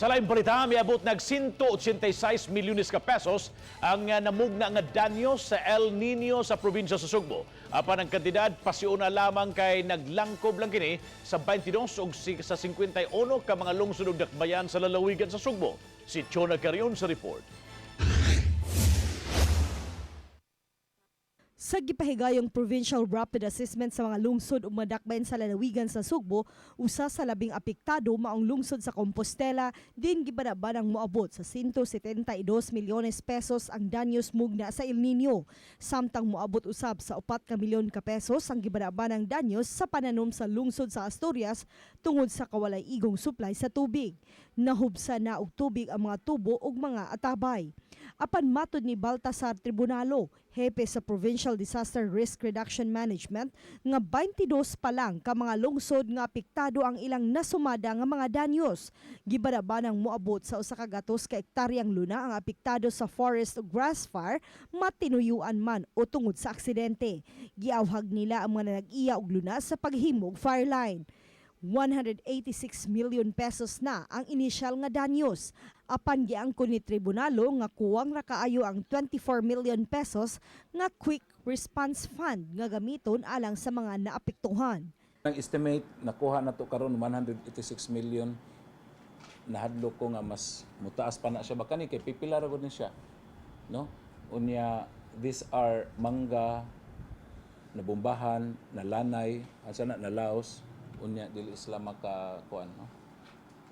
Sa laing balita, miabot nag 186 milyones ka pesos ang namugna nga danyo sa El Nino sa probinsya sa Sugbo. Apan ang kantidad pasiuna lamang kay naglangkob lang kini sa 22 ug sa 51 ka mga lungsod ug dakbayan sa lalawigan sa Sugbo. Si Chona Carion sa report. Sa gipahigayong Provincial Rapid Assessment sa mga lungsod ug madakbayan sa lalawigan sa Sugbo, usa sa labing apektado maong lungsod sa Compostela, din gibanabanang moabot sa 172 milyones pesos ang danyos mugna sa El Nino. Samtang moabot usab sa 4 ka milyon ka pesos ang gibanabanang danyos sa pananom sa lungsod sa Asturias tungod sa kawalay igong supply sa tubig. Nahubsa na og tubig ang mga tubo ug mga atabay. Apan matod ni Baltasar Tribunalo, hepe sa Provincial Disaster Risk Reduction Management, nga 22 pa lang ka mga lungsod nga apektado ang ilang nasumada nga mga danyos. Gibanabanang moabot sa 100 ka hektaryang luna ang apektado sa forest ug grass fire, matinuyuan man o tungod sa aksidente. Giawhag nila ang mga nag-iya og luna sa paghimog fireline. 186 million pesos na ang inisyal nga danyos. Apan giangkon ni Tribunalo nga kuwang ra kaayo ang 24 million pesos nga quick response fund nga gamiton alang sa mga naapektuhan. Ang estimate nakuha na to karon 186 million. Nahadlok ko nga mas mutaas pa na siya ba kani kay pipila ra gud ni siya, no? Unya these are mangga nabombahan, nalanay, asa na nalaos, unya dili sila makakuan, no?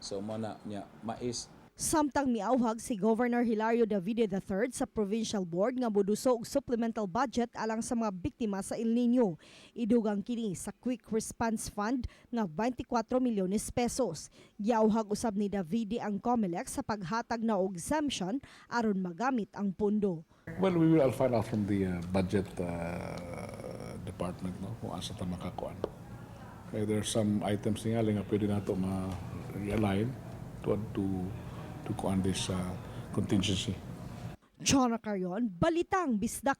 So mo na nya mais. Samtang miawhag si Governor Hilario Davide III sa Provincial Board nga moduso og supplemental budget alang sa mga biktima sa El Nino. Idugang kini sa Quick Response Fund nga 24 milyones pesos. Giawhag usab ni Davide ang COMELEC sa paghatag na og exemption aron magamit ang pondo. Well, we will find out from the budget department, no, kung asa ta makakuan. Kaya there are some items nga nga pwede nato ma-realign to kuan this contingency. Chona Carion, Balitang Bisdak.